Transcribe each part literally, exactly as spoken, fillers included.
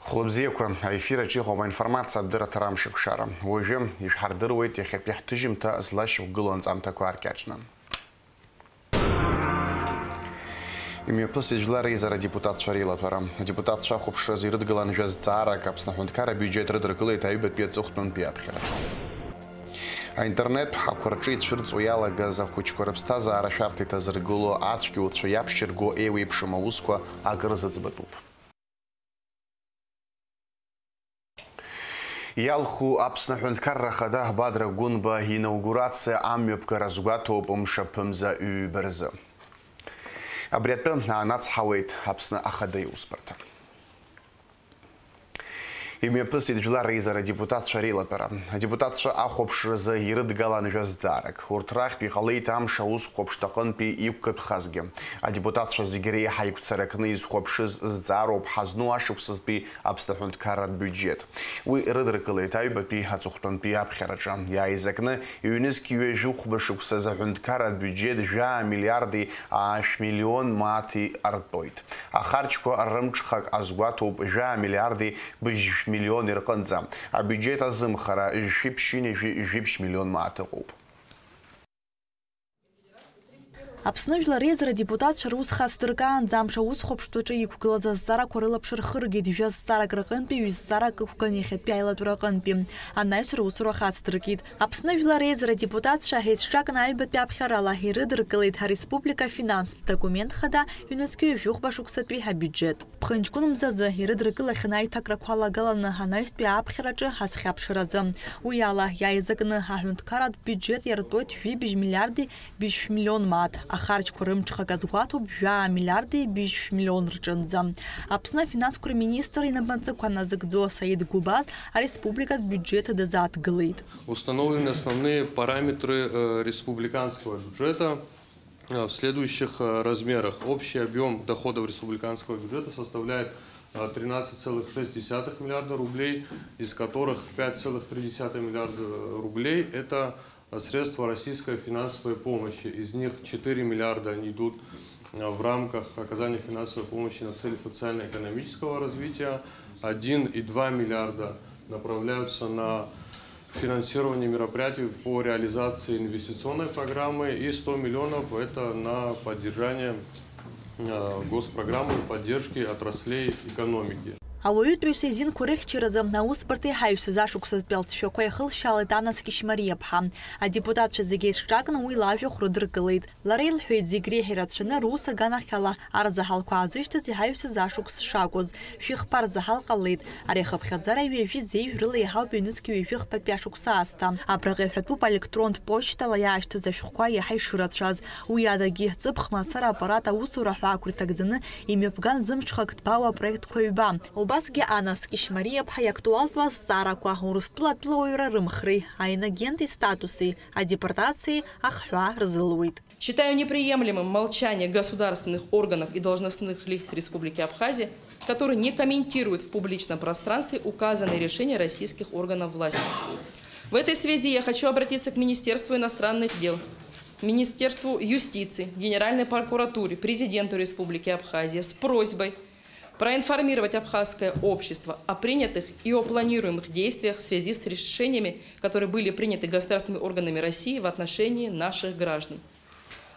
Хәлыбзиақәа, аефир аҿы иҟоуп аинформациатә дырраҭара Амшаԥшара. Уажәы ишәҳардыруеит иахьатәи ҳҭыжьымҭа злашьақәгылоу анҵамҭақәа ааркьаҿны. Имҩаԥысит жәлар реизара адепутатцәа реилатәара. Адепутатцәа ахәаԥшразы ирыдгылан жәа зҵаарак, Аԥсны аҳәынҭқарра абиуџьет рыдыркылеит аҩбатәи аҵыхәтәантәи аԥхьараҿы. Аинтернет ҳақәа рҿы ицәырҵуа иалагаз ахәыҷқәа рыԥсҭазаара шәарҭа иҭазыргыло ацәгьауцәа иаԥшьырго еиуеиԥшым аусқәа акыр зыӡбатәуп. Иалху Аԥсны Аҳәынҭқарра Ахада Бадра Гәынба инаугурациа амҩаԥгара азгәаҭоуп мшаԥымза ҩба рзы. Абри атәы аанацҳауеит Аԥсны Ахада иусбарҭа. Имҩаԥысит Жәлар Реизара адепутатцәа реилатәара. Адепутатцәа ахәаԥшразы ирыдгалан жәа зҵаарак. Урҭ рахьтә иҟалеит амш аусхәаԥшҭаҟынтәи иқәгатәхазгьы. Адепутатцәа зегьы реиҳа игәцаракны изхәаԥшыз зҵаароуп ҳазну ашықәсазтәи Аԥсны аҳәынҭқарратә биуџьет. Уи рыдыркылеит аҩбатәи аҵыхәтәантәи аԥхьараҿы. Иааизакны, ҩнызқь ҩажәи хәба шықәсазы аҳәынҭқарратә биуџьет жәаа миллиарди аашә миллион мааҭи артәоит. Ахарџьқәа рымҽхак азгәаҭоуп жәаа миллиарди быжьшә миллион ирҟынӡа. Абиуџьет азымхара жәшәи ԥшьынҩажәи жәиԥшь миллион мааҭ ыҟоуп. Аԥсны Жәлар Реизара адепутатцәа рус хацдыркаанӡа амш аусхәаԥштәаҿы иқәгылаз азҵаарақәа рылаԥш рхыргеит, жәа зҵаарак рҟынтәи ҩ-зҵаарак ықәган иахьатәи аилатәара аҟынтәи анаҩс русура хацдыркит. Аԥсны Жәлар Реизара адепутатцәа еицҿакны аҩбатәи аԥхьарала ирыдыркылеит ареспублика афинанстә документ хада ҩнызқь ҩажәи хәба шықәсатәи абиуџьет. Ԥхынҷкәын мзазы ирыдыркылахьан аиҭакрақәа алагаланы анаҩстәи аԥхьараҿы азхьаԥшразы. Уи ала, иааизакны аҳәынҭқарратә биуџьет иартуеит жәибжь миллиарди быжьшә миллион мааҭ, ахарџьқәа рымҽхак азгәаҭоуп жәаа миллиарди быжьшә миллион рҿынӡа. Аԥсны афинансқәа рминистр инапаҵыхәа назыгӡо Саид Гәыбаз ареспубликатә биуџьет дазааҭгылеит. Установлены основные параметры, э, республиканского бюджета, э, в следующих, э, размерах. Общий объём доходов республиканского бюджета составляет, э, тринадцать целых шесть десятых миллиарда рублей, из которых пять целых три десятых миллиарда рублей — это, э, средства российской финансовой помощи. Из них четыре миллиарда, они идут, э, в рамках оказания финансовой помощи на цели социально-экономического развития, один и два миллиарда направляются на финансирование мероприятий по реализации инвестиционной программы и сто миллионов — это на поддержание, э, госпрограммы поддержки отраслей экономики. Ауаҩытәыҩса изинқәа рыхьчаразы аусбарҭа иҳаҩсыз ашықәсазтәи алҵшәақәа иахылшьаалеит Анас Кьышьмариаԥҳа. Адепутатцәа зегьы еиҿҿакны уи лажәахә рыдыркылеит. Лара илҳәеит, зегь реиҳа ирацәаны рус аганахьала арзаҳалқәа аазышьҭыз иҳаҩсыз ашықәс шакәыз. Шәихԥа арзаҳал ҟалеит. Ари ахыԥхьаӡара ҩажәи зеижә рыла иаҳауп ҩнызқь ҩажәи хԥатәи ашықәс аасҭа. Абраҟа иҳәатәуп аелектронтә почтала иаашьҭыз ашәҟәқәа иаҳа ишырацәаз. Уи адагьы, ҵыԥх мацара аппарат аусура ҳәаақәа ирҭагӡаны имҩаԥган зымҽхак ҭбаау апроектқәа ҩба. Убасгьы Анас Кьышьмариаԥҳа иактуалтәу азҵаарақәа, Урыстәыла атәылауаҩра рымхреи, аинагент истатуси, адепортациеи ахҳәаа рзылуеит. Считаю неприемлемым молчание государственных органов и должностных лиц Республики Абхазия, которые не комментируют в публичном пространстве указанные решения российских органов власти. В этой связи я хочу обратиться к Министерству иностранных дел, Министерству юстиции, Генеральной прокуратуре, Президенту Республики Абхазия с просьбой проинформировать абхазское общество о принятых и о планируемых действиях в связи с решениями, которые были приняты государственными органами России в отношении наших граждан.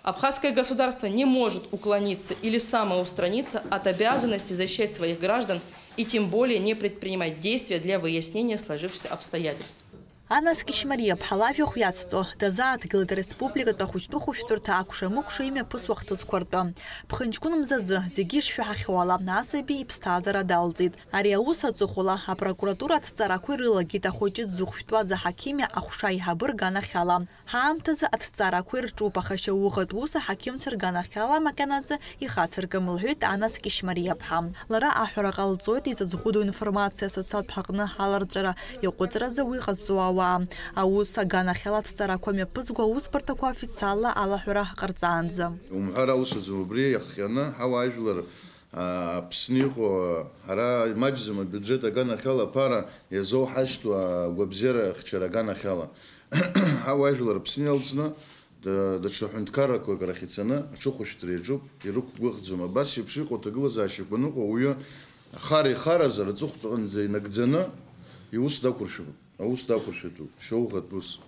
Абхазское государство не может уклониться или самоустраниться от обязанности защищать своих граждан и тем более не предпринимать действия для выяснения сложившихся обстоятельств. Анас Кьышьмариаԥҳа лажәахә иацҵо, дазааҭгылеит ареспубликатә ахәыҷтәы хәышәтәырҭа акәша-мыкәша имҩаԥысуа ахҭысқәа ртәы. Ԥхынҷкәын мзазы, зегьы ишшәаҳахьоу ала, асаби иԥсҭазаара далҵит. Ари аус аҵыхәала апрокуратура аҭҵаарақәа ирылагеит ахәыҷы дзыхәшәтәуаз аҳақьыми аҟәша аиҳабы рганахьала. Ҳаамҭазы аҭҵаарақәа ирҿуп, аха шьауӷатә ус аҳақьымцәа рганахьала макьанаӡа ихацыркым, лҳәеит Анас Кьышьмариаԥҳа. Лара аҳәара ҟалҵоит изаҵӷәыдоу информациа асоцатә ҳаҟны аларҵәара иаҟәыҵразы уи ҟазҵо ауаа. Аус аганахьала аҭҵаарақәа мҩаԥызго аусбарҭақәа официалла алаҳәара ҟарҵаанӡа. Умҳәар алшаӡом, убри иахҟьаны ҳауаажәлар Аԥсны иҟоу, ара имаҷӡам абиуџьет аганахьала аԥара иазоуҳашьҭуа агәабзиара ахьчара аганахьала. Ҳауаажәлар Аԥсны иалҵны, да-, даҽа ҳәынҭқаррақәак рахь ицаны аҽыхәышәтәра иаҿуп, ирықәгәыӷӡом. Абас еиԥш иҟоу аҭагылазаашьақәа аныҟоу ауаҩы Ахара ихаразар, аҵыхәтәанӡа инагӡаны иус дақәыршәатәуп, аус дақәыршәатәуп, шьоуӷатә ус.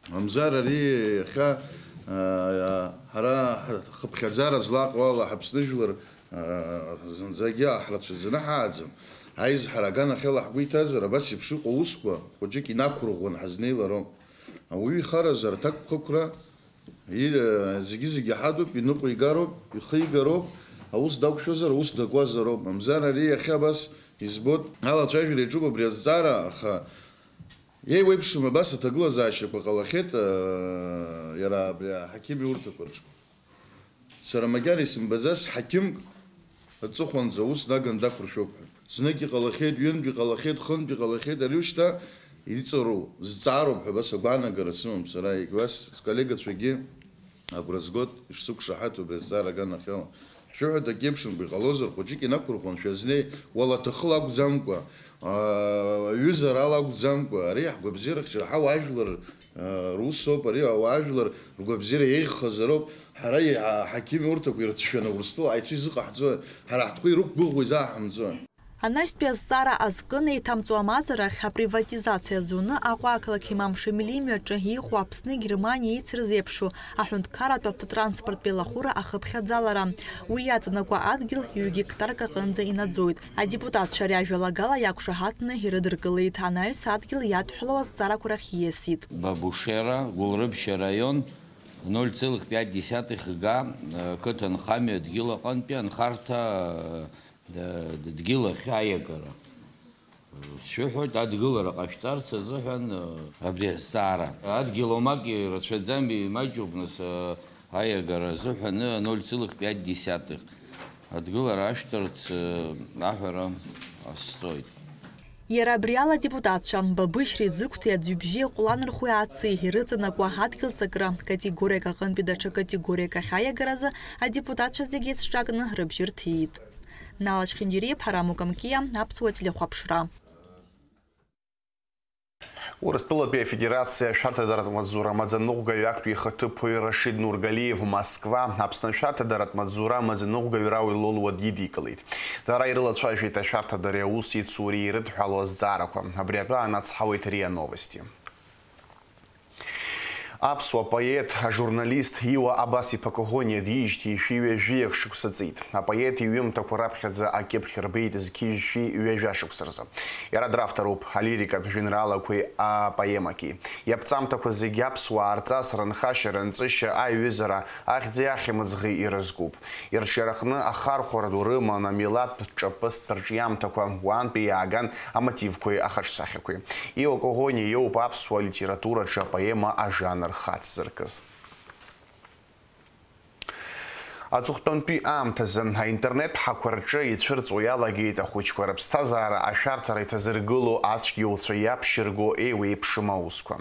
Мамзар ари иахьа, аа, ҳара хыԥхьаӡара злаҟоу ала ҳаԥсны жәлар, аа, зынӡагьы ҳрацәаӡаны ҳааӡам. Аизҳара аганахьала ҳгәы иҭазар, абас еиԥш иҟоу аусқәа хәыҷык инақәырӷәӷәан ҳазнеилароуп. Ауаҩы ихаразар аҭакԥхықәра, и-, зегьы-зегьы ҳадуп, иныҟәигароуп, ихигароуп, аус дақәшәозар, аус дакуазароуп. Мамзар ари иахьа абас избоит, алацәажәара иаҿуп абри азҵаара, аха еиуеиԥшым абас аҭагылазаашьақәа ҟалахьеит, э, иара абри аҳақьым иурҭақәа рҿы. Сара макьана исымбаӡац ҳақьымк аҵыхәанӡа аус наган дақәыршәоуп ҳәа. Знык иҟалахьеит, ҩынтә иҟалахьеит, хынтә иҟалахьеит, ари ушьҭа иҵару, зҵаароуп ҳәа абас агәаанагара сымам сара, егьуас сколлегацәагьы агәра згоит, ишсықәшаҳаҭу абри азҵаара аганахьала. Шәыҳәа, дагьеиԥшымкәа иҟалозар, хәыҷык инақәырӷәӷәан шәазнеи, уалаҭахыла акәӡамкәа, аа, аҩызарала акәӡамкәа, ари ҳгәабзиарахь ҳара ҳауаажәлар, аа, русоуп, ари ауаажәлар ргәабзиара еиӷьхазароуп, ҳара иҳа-, ҳақьым иурҭақәа ирцәшәаны Урыстәыла ааицәа изыҟаҳҵои, ҳара ҳтәқәа ирықәгәыӷуа изааҳамҵои? Анаҩстәи азҵаара азкын еиҭамҵуа амазарахь априватизациа зуны Аҟәа ақалақь Имам Шамили имҩаҿы иҟоу Аԥсни Германиеи еицырзеиԥшу аҳәынҭқарратә автотранспорттә еилахәыра ахыԥхьаӡалара. Уи иаҵанакуа адгьыл ҩ-гектарк аҟынӡа инаӡоит. Адепутатцәа ари ажәалагала иақәшаҳаҭны ирыдыркылеит, анаҩс адгьыл иадҳәалоу азҵаарақәа рахь ииасит. Бабушера, Гәылрыԥшь араион, ноль целых пять десятых га, э, қыҭанхамҩа адгьыл аҟынтәи анхарҭа, э, д-, дгьыл ахь аиагара. Сшәыҳәоит, адгылара ҟашәҵарц азыҳәан, э, абри азҵаара. Адгьыл омак ирацәаӡам, имаҷуп, нас, э, аиагара азыҳәан, э, ноль целых пять десятых. Адгылара ашәҭарц, э, аҳәара ҟасҵоит. Иара абриала адепутатцәа Бабышьреи Ӡыгәҭеи аӡҩыбжьи аҟәланырхәи аци ирыҵанакуа адгьыл ҵакра категориак аҟынтәи даҽа категориак ахь аиагаразы адепутатцәа зегьы еицҿакны рыбжьы рҭеит. Нала Чхиндириа, Ԥҳараму Камкиа, Аԥсуа телехәаԥшра. Урыстәылатәи Афедерациа ашәарҭадаратә маҵзура амаӡаныҟәгаҩ актәи ихаҭыԥуаҩ Рашид Нургалиев Москва Аԥсны ашәарҭадаратә маҵзура амаӡаныҟәгаҩ Рауль Лолуа дидикылеит. Дара ирылацәажәеит ашәарҭадареи аусеицуреи ирыдҳәалоу азҵаарақәа. Абри атәы анацҳауеит РИА Новости. Аԥсуа поет, ажурналист Иуа Абас-иԥа Коӷониа диижьҭеи шәи ҩажәиак шықәса ҵит. Апоет иҩымҭақәа раԥхьаӡа акьыԥхь рбеит зқьи жәшәи ҩажәа шықәса рзы. Иара дравторуп алирикатә жәеинраалақәеи апоемақәеи. Иаԥҵамҭақәа зегьы аԥсуаа рҵас, рынхашьа, рынҵышьа, аиҩызара, ахьӡи ахьымӡӷи ирызкуп. Ирҿиараханы ахархәара ду рыман, амилаҭтә ҿаԥыцтә рҿиамҭақәа, уантәи иааган амотивқәеи ахаҿсахьақәеи. Иуа Коӷониа иоуп аԥсуа литератураҿы апоема ажанр хацзыркыз. Аҵыхәтәантәи аамҭазы аинтернет ҳақәа рҿы ицәырҵуа иалагеит ахәыҷқәа рыԥсҭазаара ашәарҭара иҭазыргыло ацәгьоуцәа иаԥшьырго еиуеиԥшым аусқәа.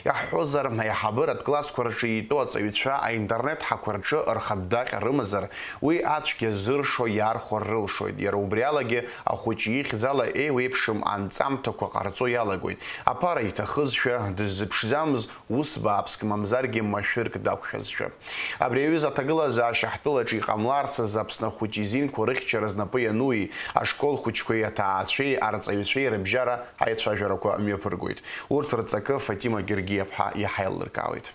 Иаҳҳәозар, аиҳабыратә классқәа рҿы итәоу аҵаҩцәа аинтернет ҳақәа рҿы рхатә даҟьа рымазар, уи ацәгьа зыршо иаархәар рылшоит. Иара убриалагьы ахәыҷы ихьӡала еиуеиԥшым анҵамҭақәа ҟарҵо иалагоит. Аԥара иҭахызшәа, дыззыԥшӡамыз ус бааԥск мамзаргьы машәырк дақәшәазшәа. Абри аҩыза аҭагылазаашьа ҳтәылаҿы иҟамларц азы Аԥсны ахәыҷы изинқәа рыхьчара знапы иануи, ашкол хәыҷқәеи аҭаацәеи арҵаҩцәеи рыбжьара аицәажәарақәа мҩаԥыргоит. Урҭ рҵакы Фатима Гергиаԥҳа иаҳаилыркаауеит.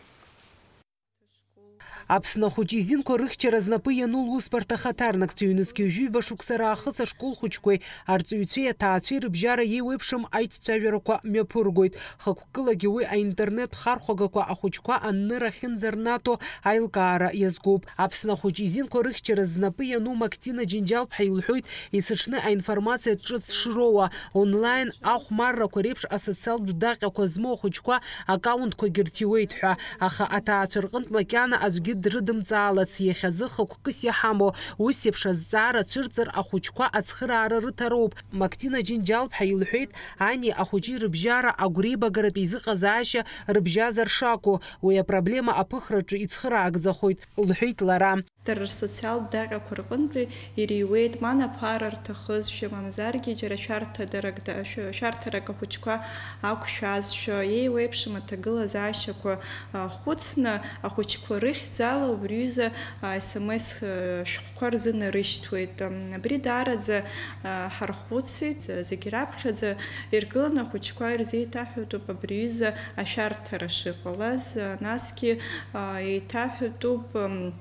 Аԥсны ахәыҷы изинқәа рыхьчара знапы иану лусбарҭа ахаҭарнакцәа ҩнызқь ҩажәиба шықәса раахыс ашкол хәыҷқәеи арҵаҩцәеи аҭаацәеи рыбжьара иеиуеиԥшым аиццәажәарақәа мҩаԥыргоит. Хықәкылагьы уи аинтернет хархәагақәа ахәыҷқәа анныр ахьынӡарнаҭо аилкаара иазкуп. Аԥсны ахәыҷы изинқәа рыхьчара знапы иану Мактина Џьынџьал-ԥҳа илҳәоит, есыҽны аинформациа ҿыц шроуа, онлайн ахәмаррақәа реиԥш асоциалтә даҟьақәа змоу ахәыҷқәа акаунтқәагьы рҭиуеит ҳәа, аха аҭаацәа рҟынтә макьана аӡәгьы дрыдымҵаалац, иахьазы хықәкыс иҳамоу ус еиԥш азҵаара цәырҵыр ахәыҷқәа ацхыраара рыҭароуп. Мактина Џьынџьал-ԥҳа илҳәеит, ани ахәыҷи рыбжьара агәреибагаратә еизыҟазаашьа рыбжьазар шакәу, уи апроблема аԥыхраҿы ицхыраагӡахоит, лҳәеит лара. Дара рсоциалтә даҟьақәа рҟынтәи ириуеит, ма наԥара рҭахызшәа, мамзаргьы џьара шәарҭадарак да-, шәа-, шәарҭарак ахәыҷқәа ақәшәазшәа, еиуеиԥшым аҭагылазаашьақәа, а, хәыцны, ахәыҷқәа рыхьӡала убри аҩыза, а, S M S, а, шәҟәқәа рзы нарышьҭуеит. Ам, абри даараӡа, а, ҳархәыцит, а, зегь раԥхьаӡа иргыланы ахәыҷқәа ирзеиҭаҳәатәуп абри аҩыза ашәарҭара шыҟалаз, а, насгьы, а, еиҭаҳәатәуп, ам,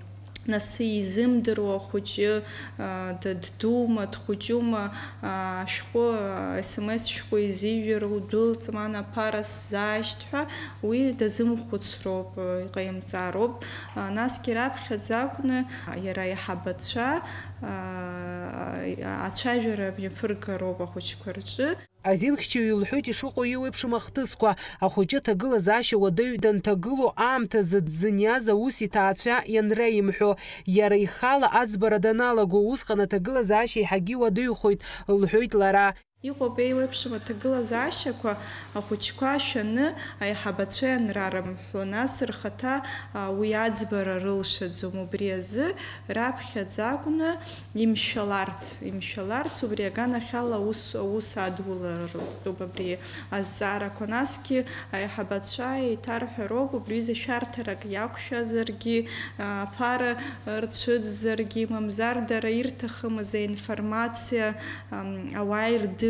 Нас изымдыруа ахәыҷы, а, д-, ддуума, дхәыҷума, а, ашәҟәы, а, S M S шәҟәы изижәыр, удәылҵ, ма наԥара сзаашьҭ ҳәа, уи дазымхәыцроуп, а, иҟаимҵароуп. А, насгьы раԥхьаӡа акәны, а, иара аиҳабацәа, а, ацәажәара мҩаԥыргароуп ахәыҷқәа рҿы. Азинхьчаҩ илҳәоит ишыҟоу еиуеиԥшым ахҭысқәа, ахәыҷы аҭагылазаашьа уадаҩ данҭагылоу аамҭазы дзыниаз аус иҭаацәа ианреимҳәо, иара ихала аӡбара даналаго, усҟан аҭагылазаашьа еиҳагьы иуадаҩхоит, лҳәоит лара. Иҟоуп еиуеиԥшым аҭагылазаашьақәа, ахәыҷқәа шәаны аиҳабацәа ианрарымҳәо, нас рхаҭа, а, уи аӡбара рылшаӡом, убри азы раԥхьаӡа акәны имшәаларц, имшәаларц, убри аганахьала аус, аус адулара рылтәуп абри азҵаарақәа. Насгьы аиҳабацәа еиҭарҳәароуп, убри аҩыза шәарҭарак иақәшәазаргьы, а, аԥара рцәыӡзаргьы, мамзар дара ирҭахымыз аинформациа, ам, ауаа ирдырырц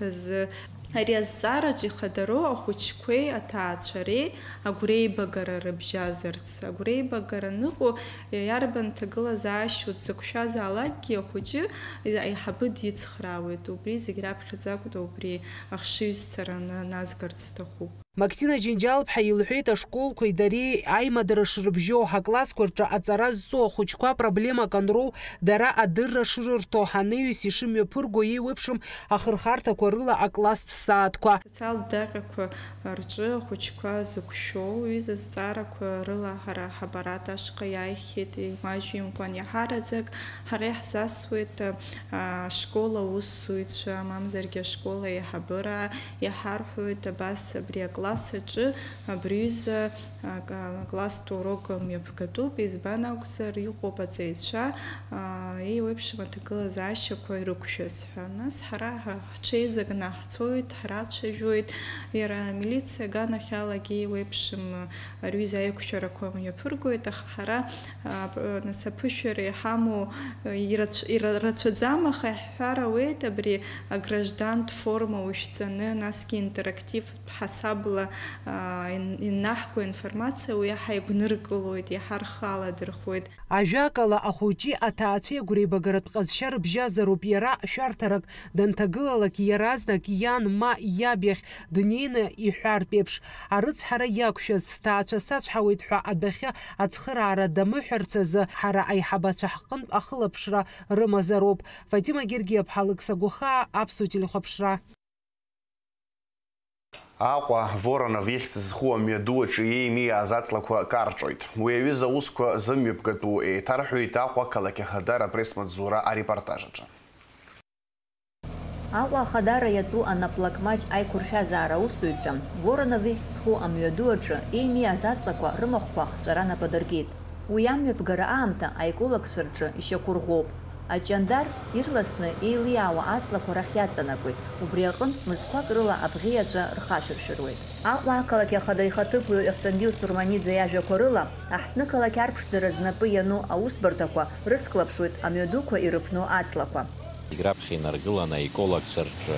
азы. Ари азҵаараҿ ихадароу ахәыҷқәеи аҭаацәареи агәреибагара рыбжьазарц. Агәреибагара аныҟоу, иарбан ҭагылазаашьоу дзықәшәазаалакгьы ахәыҷы аиҳабы дицхраауеит. Убри зегь раԥхьаӡа акәны убри ахшыҩзцара на-, назгарц сҭахуп. Мактина Џьынџьал-ԥҳа илҳәеит, ашколқәеи дареи аимадара шрыбжьоу, аклассқәа рҿы аҵара зҵоу ахәыҷқәа проблемак анроу, дара адырра шрырҭо, анаҩс ишымҩаԥырго еиуеиԥшым ахырхарҭақәа рыла акласстә сааҭқәа. Асоциалтә даҟьақәа рҿы ахәыҷқәа зықәшәоу ҩыза зҵаарақәа рыла ҳара ҳаппарат ашҟа иааихьеит, имаҷымкәан иаҳараӡак ҳара иаҳзасуеит, а, ашкол аусзуҩцәа, мамзаргьы ашкол аиҳабыра, иаҳарҳәоит, абас абри акласс аҿы абри аҩыза, а, ка-, акласстә урок мҩаԥгатәуп, избан акәзар, иҟоуп аҵаҩцәа, а, еиуеиԥшым аҭагылазаашьақәа ирықәшәаз ҳәа. Нас ҳара ҳа-, ҳҽеизакны ҳцоит, ҳрацәажәоит, иара амилициа аганахьалагьы еиуеиԥшым ари аҩыза аиқәшәарақәа мҩаԥыргоит, аха ҳара, а, п-, нас аԥышәара иҳамоу, а, ирацә-, ира-, рацәаӡам, аха иаҳҳәар ауеит, абри аграждантә форма ушәҵаны, насгьы интерактивтә ҳасабла, а, ин-, инаҳго информациа уи иаҳа игәныркылоит, иаҳа рхы аладырхәуеит. Ажәакала, ахәыҷи аҭаацәеи агәреибагаратә ҟазшьа рыбжьазароуп, иара шәарҭарак данҭагылалак, иаразнак иан ма иаб иахь днеины иҳәартә еиԥш, арыцҳара иақәшәаз сҭаацәа сацәҳауеит ҳәа адәахьы ацхыраара дамыҳәарц азы ҳара аиҳабацәа ҳҟынтә ахылаԥшра рымазароуп. Фатима Гергиаԥҳа, Алықьса Гәахаа, Аԥсуа телехәаԥшра. Аҟәа Воронов ихьӡ зху амҩаду аҿы еимиааз аҵлақәа карҵәоит. Уи аҩыза аусқәа зымҩаԥгатәу еиҭарҳәоит Аҟәа ақалақь ахадара апресс-маҵзура арепортаж аҿы. Аҟәа ахадара иатәу анаплакмаҷ аиқәыршәазаара аусзуҩцәа Воронов ихьӡ зху амҩаду аҿы еимиааз аҵлақәа рымахәқәа ахҵәара нап адыркит. Уи амҩаԥгара аамҭа аекологцәа рҿы ишьақәырӷәӷәоуп. Аҷандар ирласны еилиаауа аҵлақәа рахь иаҵанакуеит, убри аҟынтә мызқәак рыла абӷьы иаҵәа рхашәыршәыруеит. Аҟәа ақалақь ахада ихаҭыԥуаҩ Автандил Сурманиӡе иажәақәа рыла, аҳҭнықалақь арԥшӡара знапы иану аусбарҭақәа рыцклаԥшуеит амҩадуқәа ирыԥну аҵлақәа. Зегь раԥхьа инаргылан аекологцәа рҿы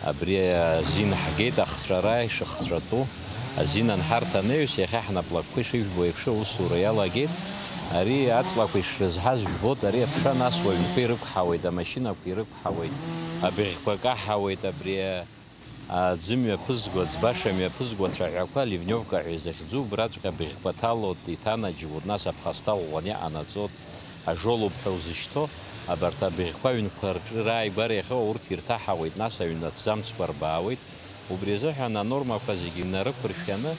абри азин ҳгеит, ахҵәара ишыхҵәатәу. Азин анҳарҭ анаҩс, иахьа ҳнаплакқәа ишыжәбо еиԥш аусура иалагеит. Ари аҵлақәа ишрызҳаз жәбоит, ари аԥша нас уаҩнқәа ирықәҳауеит, амашьынақәа ирықәҳауеит, абыӷьқәа каҳауеит, абри аӡы мҩаԥызго, аӡбаша мҩаԥызго ацәаҳәақәа, ливневка ҳәа изыхьӡу, убраҵәҟьа абыӷьқәа ҭалоит, иҭанаџьуеит, нас аԥхасҭа ӷәӷәаны иҟанаҵоит, ажолуп ҳәа узышьҭоу, абарҭ абыӷьқәа аҩнқәа рҿы рааигәара иахьоу урҭ ирҭаҳауеит, нас аҩны аҭӡамцқәа рбаауеит. Убри азыҳәан анормақәа зегьы инарықәыршәаны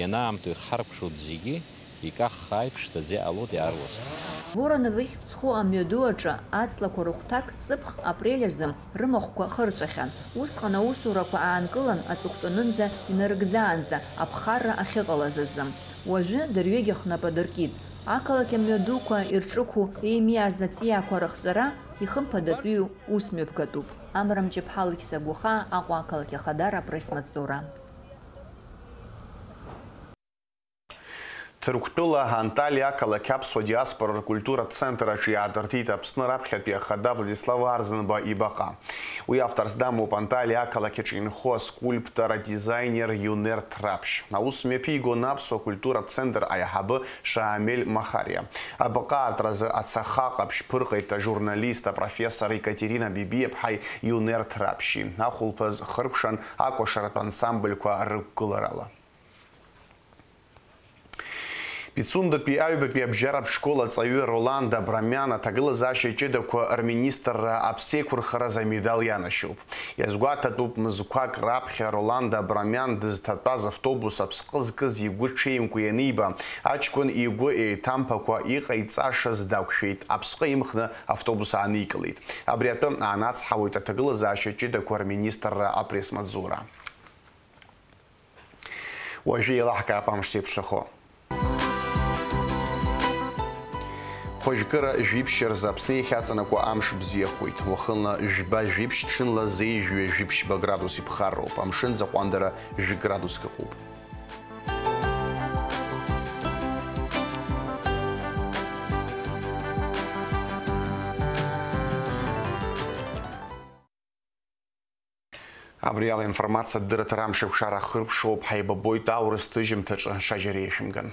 ианаамҭоу ихҳаркәшоит зегьы, икаххаа иԥшӡаӡа иҟалоит иаарласны. Воронов ихьӡ зху амҩаду аҿы аҵлақәа рыхәҭак ҵыԥх апрель азы рымахәқәа хырҵәахьан. Усҟан аусурақәа аанкылан аҵыхәтәанынӡа инарыгӡаанӡа аԥхарра ахьыҟалаз азы. Уажәы дырҩегьых нап адыркит. Ақалақь амҩадуқәа ирҿықәу еимиаз аҵиаақәа рыхҵәара ихымԥадатәиу ус мҩаԥгатәуп. Амра Мҷыԥҳа Лықьса Гәыхаа, Аҟәа ақалақь ахадара апресс-маҵзура. Ҭырқәтәыла Анталиа ақалақь аԥсуа диаспора ркультуратә центр аҿы иаадыртит Аԥсны раԥхьатәи ахада Владислав Арӡынба ибаҟа. Уи авторс дамоуп Анталиа ақалақь аҿы инхо аскульптор, адизайнер Иунер Ҭраԥшь. Аус мҩаԥигон аԥсуа культуратә центр аиҳабы Шамиль Махариа. Абаҟа аартразы ацаха ҟаԥшь ԥырҟеит ажурналист, апрофессор Екатерина Бибиаԥҳаи Иунер Ҭраԥшьи. Ахәылԥаз хыркәшан акәашаратә ансамбльқәа рықәгыларала. Пицундатәи аҩбатәи абжьаратә школ аҵаҩы Ролан Добромиан аҭагылазаашьа ҷыдақәа рминистрра аԥсеиқәырхараз амедал ианашьоуп. Иазгәаҭатәуп, мызқәак раԥхьа Ролан Добромиан дызҭатәаз автобус аԥсҟы зкыз игәы ҽеимкәа ианиба, аҷкәын игәы еиҭамԥакәа иҟаиҵашаз дақәшәеит, аԥсҟы имхны автобус ааникылеит. Абри атәы аанацҳауеит аҭагылазаашьа ҷыдақәа рминистрра апресс-маҵзура. Уажәы еилаҳкаап амш зеиԥшрахо. Хәажәкыра жәиԥшь рзы Аԥсны иахьаҵанакуа амш бзиахоит. Уахынла жәба-жәиԥшь, ҽынла зеижәҩа-жәиԥшьба градус иԥхарроуп. Амшын ӡаҟәандара жәградуск ыҟоуп. Абри ала информациатә дырраҭара амшаԥшара ахыркәшоуп, ҳаибабоит аурыс ҭыжьымҭаҿы, шажьа реишәымган.